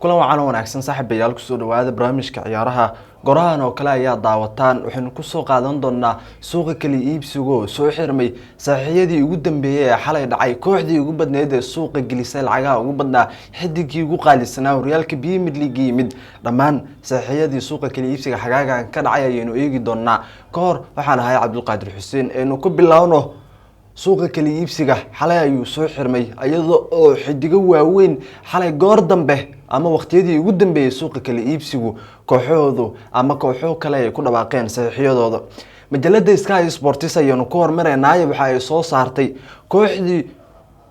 Kulan wacan oo wanaagsan, saaxiibayaal. Kusoo dhawaada barnaamijka ciyaaraha. Gorahan oo kale ayaa daawataan. Waxaynu kusoo qaadan doonaa suuqa kala iibsigo soo xirmay, saaxiiyadii ugu dambeeyey ee xalay dhacay, kooxdii ugu badneyd ee suuqa gelisay lacagaha ugu badnaa, xidigii ugu qaalisanaa horyaalka Premier League yimid. Dhammaan saaxiiyadii suuqa kala iibsiga xagaagan ka dhacay ayaynu eegi doonaa. Ka hor, waxaan ahay Cabdulqaadir Xuseen. Aynu ku bilowno suuqa kala iibsiga. Xalay ayuu soo xirmay, iyadoo oo xidigo waaweyn xalay goor dambe ama waqtiyadii ugu dambeeyey suuqa kala iibsigu kooxahoodu ama kooxo kale ay ku dhawaaqeen saxiixyadooda. Majalada Sky Sports ayaynu ku hormareynaayo. Waxa ay soo saartay kooxdii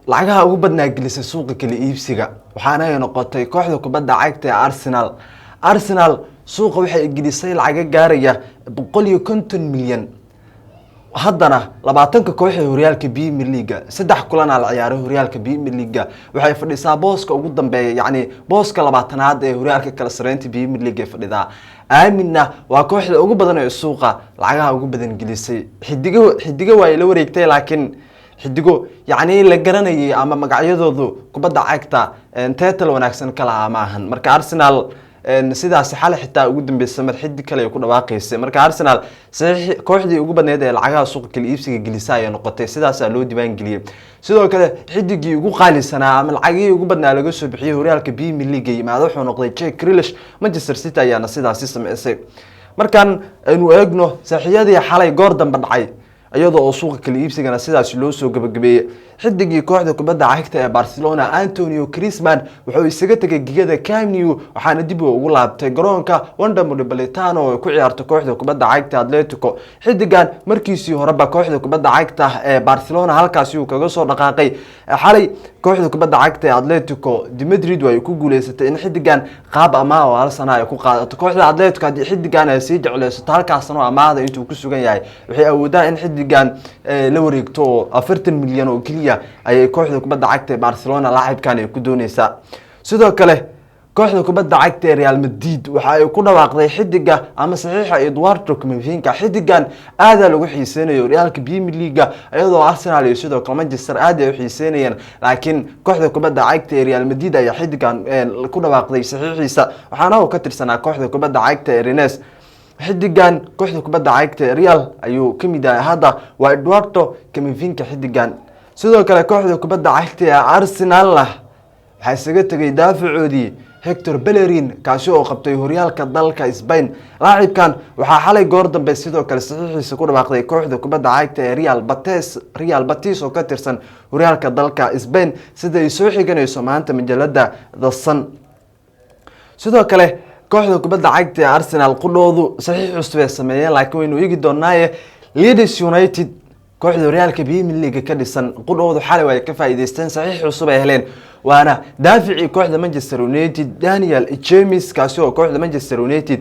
lacagaha ugu badnaa gelisay suuqa kala iibsiga, waxaana ay noqotay kooxda kubadda cagta ee Arsenal. Arsenal suuqa waxay gelisay lacago gaaraya 150 milyan. Haddana 20-ka koox ee horyaalka Premier League, saddex kulanaa la ciyaaray horyaalka Premier League, waxay fadhisaa booska ugu dambeeya, yacni booska 20aad ee horyaalka kala sareynta Premier League ay fadhidaa. Aaminna waa kooxda ugu badan ee suuqa lacagaha ugu badan gelisay. Xidigo xidigo waa ay la wareegtay, laakiin xidigo yacni la garanayay ama magacyadoodu kubadda cagta title wanaagsan ka lahaa ma ahan. Marka Arsenal sidaasi xalay xitaa ugu dambeysay mar xidig kale ay ku dhawaaqaysay. Marka Arsenal saxiix kooxdii ugu badneyd ee lacagaha suuqa kala iibsiga gelisa ayay noqotay, sidaasaa loo diiwaan geliyey. Sidoo kale, xidigii ugu qaalisanaa ama lacagihii ugu badnaa laga soo bixiyey horyaalka Premier League yimaado wuxuu noqday Jack Grealish. Manchester City ayaana sidaasi sameysay. Markaan aynu eegno saaxiiyadii xalay goor dambe dhacay, iyadoo oo suuqa kala iibsigana sidaasi loo soo gabagabeeyey, xidigii kooxda kubadda cagta ee Barcelona, Antonio Griezmann, wuxuu isaga tegay gegada Camp Nou, waxaana dib ugu laabtay garoonka Wanda Metropolitano oo ay ku ciyaarto kooxda kubadda cagta Atletico. Xidigan markiisii horeba kooxda kubadda cagta ee Barcelona halkaasi uu kaga soo dhaqaaqay. Xalay kooxda kubadda cagta ee Atletico de Madrid ay ku guuleysatay in xidigan qaab amaah oo hal sana ay ku qaadato kooxda Atletico. Haddii xidigan ay sii jecleysato, halkaas sano amaahda intuu ku sugan yahay, waxay awoodaan in xidigan la wareegto, oo 40 milyan oo keliya ayay kooxda kubadda cagta ee Barcelona laacibkan ay ku dooneysaa. Sidoo kale, kooxda kubadda cagta ee Real Madrid waxa ay ku dhawaaqday xidiga ama saxiixa Eduardo Camavinga. Xidigan aadaa lagu xiiseynayo horyaalka Premier League, iyadoo Arsenal iyo sidoo kale Manchester aad ay u xiiseynayeen, laakiin kooxda kubadda cagta ee Real Madrid ayaa xidigan ku dhawaaqday saxiixiisa, waxaana uu ka tirsanaa kooxda kubadda cagta ee Rennes. Xidigan kooxda kubadda cagta ee Real ayuu kamid yahay hadda, waa Eduardo Camavinga xidigan. Sidoo kale, kooxda kubadda cagta ee Arsenalna waxaa isaga tegay daafacoodii Hector Bellerin, kaasi oo qabtay horyaalka dalka Spain. Laacibkan waxaa xalay goor dambe sidoo kale saxiixiisa ku dhawaaqday kooxda kubadda cagta ee Real Betis oo ka tirsan horyaalka dalka Spain, sida ay soo xiganayso maanta majalada The Sun. Sidoo kale, kooxda kubadda cagta ee Arsenal qudhoodu saxiix cusub ay sameeyeen, laakiin waynu eegi doonaaye. Leeds United, kooxda horyaalka Premier League ka dhisan, qudhoodu xalay ay ka faa'iideysteen, saxiix cusub ay heleen, waana daaficii kooxda Manchester United, Daniel James, kaasi oo kooxda Manchester United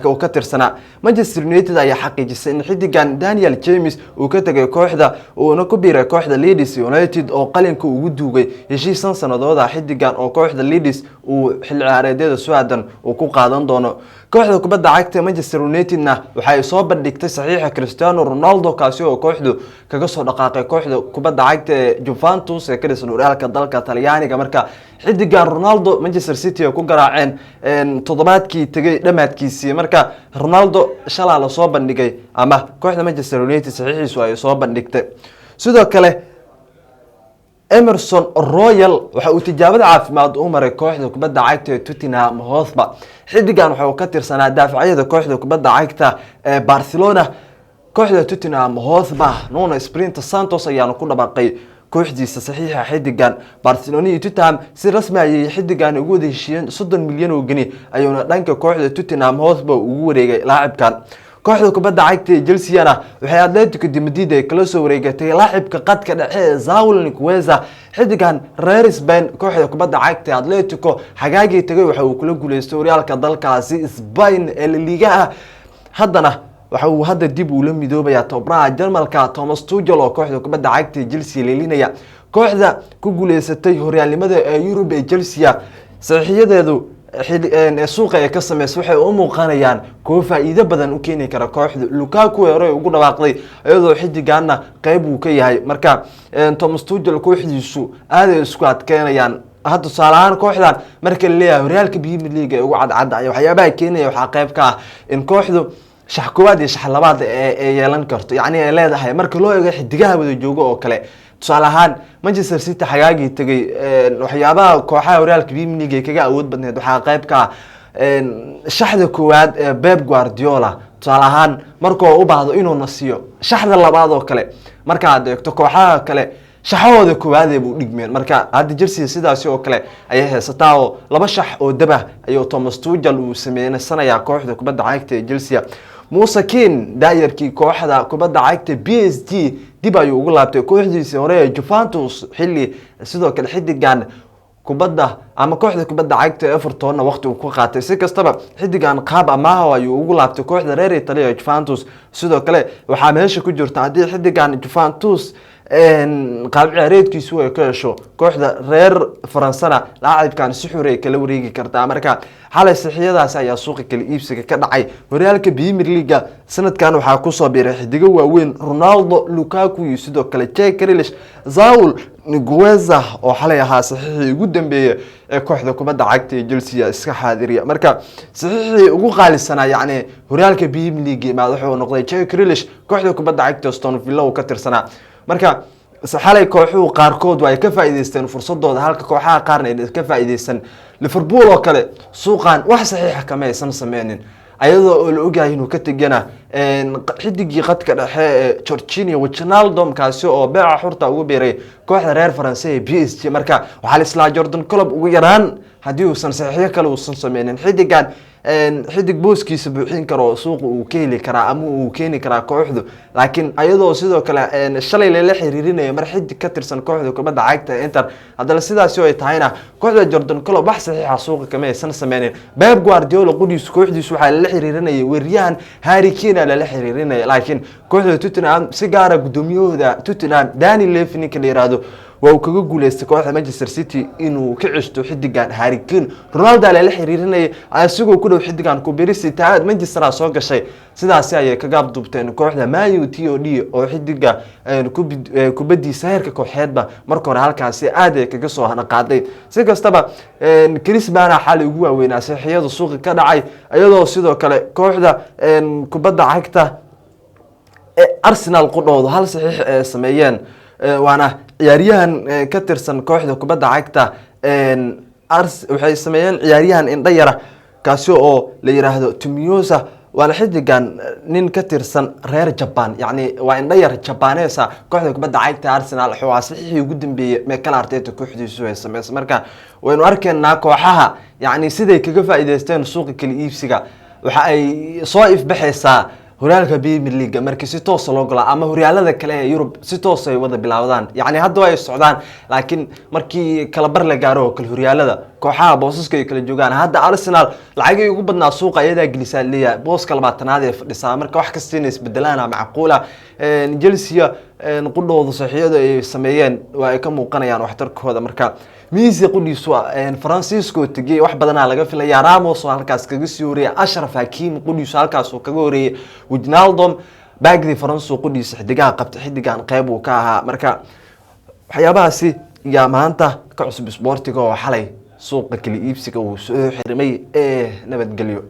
oo ka tirsanaa. Manchester United ayaa xaqiijisay in xidigan Daniel James uu ka tegay kooxda, uuna ku biiray kooxda Leeds United, oo qalinka ugu duugay heshiis 5 sanadooda xidigan oo kooxda Leeds uu xilli ciyaareedyada soo-aadan uu ku qaadan doono. Kooxda kubadda cagta Manchester Unitedna waxay soo bandhigtay saxiixa Cristiano Ronaldo, kaasi oo kooxdu kaga soo dhaqaaqay kooxda kubadda cagta ee Juventus ee ka dhisan horyaalka dalka Talyaaniga. Marka xidigan Ronaldo Manchester City ay ku garaaceen toddobaadkii tegay dhammaadkiisii. Marka Ronaldo shalaa lasoo bandhigay ama kooxda Manchester United saxiixiisu ay soo bandhigtay. Sidoo kale, Emerson Royal waxa uu tijaabada caafimaad u maray kooxda kubadda cagta ee Tottenham Hotspur. Xidigan waxa uu ka tirsanaa daafacyada kooxda kubadda cagta ee Barcelona. Kooxda Tottenham Hotspur, Nuno Espirito Santo ayaana ku dhawaaqay kooxdiisa saxiixa xidigan. Barcelona iyo Tottenham si rasmi ayay xidigan ugu wada heshiiyeen, 30 milyan oo geni ayuuna dhanka kooxda Tottenham Hotspur ugu wareegay laacibkan. Kooxda kubadda cagta ee Chelsea-na waxay Atletico de Madrid ay kala soo wareegatay laacibka qadka dhexe ee Saul Niguez. Xidigan reer Spain, kooxda kubadda cagta ee Atletico xagaagii tagay waxa uu kula guuleystay horyaalka dalkaasi Spain ee La Ligaha. Haddana waxa uu hadda dib ula midoobayaa tababaraha Jarmalka Thomas Tuchel, oo kooxda kubadda cagta ee Chelsea leelinaya. Kooxda ku guuleysatay horyaalnimada ee Yurub ee Chelsea, saxiixyadeedu suuqa ay ka sameysa waxay u muuqanayaan kuwo faa'iido badan u keeni kara kooxda. Lukaku hore ugu dhawaaqday, iyadoo xidigaana qeyb uu ka yahay. Marka Thomas Tuchel kooxdiisu aaday isku adkeynayaan. Hadda tusaale ahaan kooxdan marka la leeyahay horyaalka Premier League ee ugu cadcadda ayaa waxyaabaha keenaya waxaa qayb ka ah in kooxdu shax koowaad iyo shax labaad ee yeelan karto, yacni ay leedahay marka loo eego xidigaha wada joogo oo kale. Tusaale ahaan Manchester City xagaagii tegay, waxyaabaha kooxaha horyaalka Premier League ay kaga awood badneed waxaa qayb ka ah shaxda koowaad ee Pep Guardiola. Tusaale ahaan markuu u baahdo inuu nasiyo, shaxda labaad oo kale markaad eegto kooxaha kale shaxahooda koowaadee buu dhigmeen. Marka hadda Chelsea sidaasi oo kale ayay haysataa, oo laba shax oo dabah ayuu Thomas Tuchel uu sameysanayaa kooxda kubadda cagta ee Chelsea. Moise Kean, daayarkii kooxda kubadda cagta PSG, dib ayuu ugu laabtay kooxdiisii hore ee Juventus, xilli sidoo kale xidigan kubadda ama kooxda kubadda cagta Evertonna waqti uu ku qaatay. Si kastaba xidigan qaab amaaha ayuu ugu laabtay kooxda reer Italia ee Juventus. Sidoo kale waxaa meesha ku jirta haddii xidigan Juventus qaab ciyaareedkiisu ay ka hesho, kooxda reer Faransana laacibkan si xur ay kala wareegi kartaa. Marka xalay saxiixyadaasi ayaa suuqa kala iibsiga ka dhacay. Horyaalka Premier League sanadkan waxaa kusoo biiray xidigo waaweyn: Ronaldo, Lukaku iyo sidoo kale Jack Grealish, Saul Niguez oo xalay ahaa saxiixii ugu dambeeyay ee kooxda kubadda cagta ee Chelsea iska xaadiriya. Marka saxiixii ugu qaalisanaa, yacni horyaalka Premier League imaad, wuxuu noqday Jack Grealish, kooxda kubadda cagta Aston Villa uu ka tirsanaa. Marka xalay kooxuhu qaarkood ay ka faa'iideysteen fursadooda, halka kooxaha qaarna ay ka faa'iideysan. Liverpool oo kale suuqan wax saxiixa kama aysan sameynin, ayadoo oo la ogyahay inuu ka tegana xidigii khadka dhexe ee Georginio Wijnaldum, kaasi oo beeca xurta ugu biiray kooxda reer Faranse ee PSG. Marka waxaa la islaa Jurgen Klopp ugu yaraan haddii uusan saxiixyo kale uusan sameynin, xidigan xidig booskiisa buuxin karo oo suuqa uu ka heli karaa ama uu keeni karaa kooxdu. Laakiin ayadoo sidoo kale shalay lala xiriirinayo mar xidig ka tirsan kooxda kubadda cagta Inter, haddana sidaasi oo ay tahayna kooxda Jurgen Klopp wax saxiixa suuqa kama aysan sameynin. Pep Guardiola qudhiisu kooxdiisu waxaa lala xiriirinayay weeraryahan Harry Kane lala xiriirinaya, laakiin kooxda Tottenham, si gaara gudoomiyahooda Tottenham Daniel Levy ninka la yiraahdo, waa uu kaga guuleystay kooxda Manchester City inuu ka ceshto xidigan Harry Kane. Ronaldo lala xiriirinayay asigoo ku dhow xidigan kubirisi taad Manchester soo gashay, sidaasi ayay kaga abduubteen kooxda Man U T O D oo xidiga kubadiisa heerka kooxeedba marka hore halkaasi aad ay kaga soo hanaqaaday. Si kastaba Griezmann xalay ugu waaweynaa saxiixyada suuqa ka dhacay, iyadoo sidoo kale kooxda kubadda cagta Arsenal qudhoodu hal saxiix ee sameeyeen, waana ciyaaryahan ka tirsan kooxda kubadda cagta. Waxay sameeyeen ciyaaryahan indho yara, kaasi oo la yiraahdo Tomiyasu, waana xidigan nin ka tirsan reer Japan, yacni waa indho yar Jabaneesa. Kooxda kubadda cagta Arsenal waa saxiixii ugu dambeeyey Mikel Arteta kooxdiisu ay sameysay. Marka waynu arkaynaa kooxaha, yacni siday kaga faa'iideysteen suuqa kala iibsiga. Waxa ay soo ifbaxaysaa horyaalka Premier League markii si toosa loo galo ama horyaalada kale ee Yurub si toos ay wada bilaawdaan. Yacni hadda ay socdaan, laakiin markii kala bar la gaaro oo kale horyaalada kooxaha boosaska ay kala joogaan. Hadda Arsenal lacagii ugu badnaa suuqa ayadaa gelisaa leeyahay, booska 20aad ee fadhisaa. Marka wax kasta inay isbedelaana macquula. Chelsea qudhooda saxiixyadu ay sameeyeen waa ay ka muuqanayaan waxtarkooda. Marka Messi qudhiisu Francisco tegey, wax badanaa laga filaya. Ramos oo halkaas kaga sii horeeyay, Achraf Hakimi qudhiisu halkaas uu kaga horeeyay, Wijnaldum baagdii Faransu qudhiisa xidigaha qabta xidigan qeyb uu ka ahaa. Marka waxyaabahaasi yaa maanta ka cusub isboortiga oo xalay suuqa kala iibsiga uu soo xirmay ee nabadgelyo.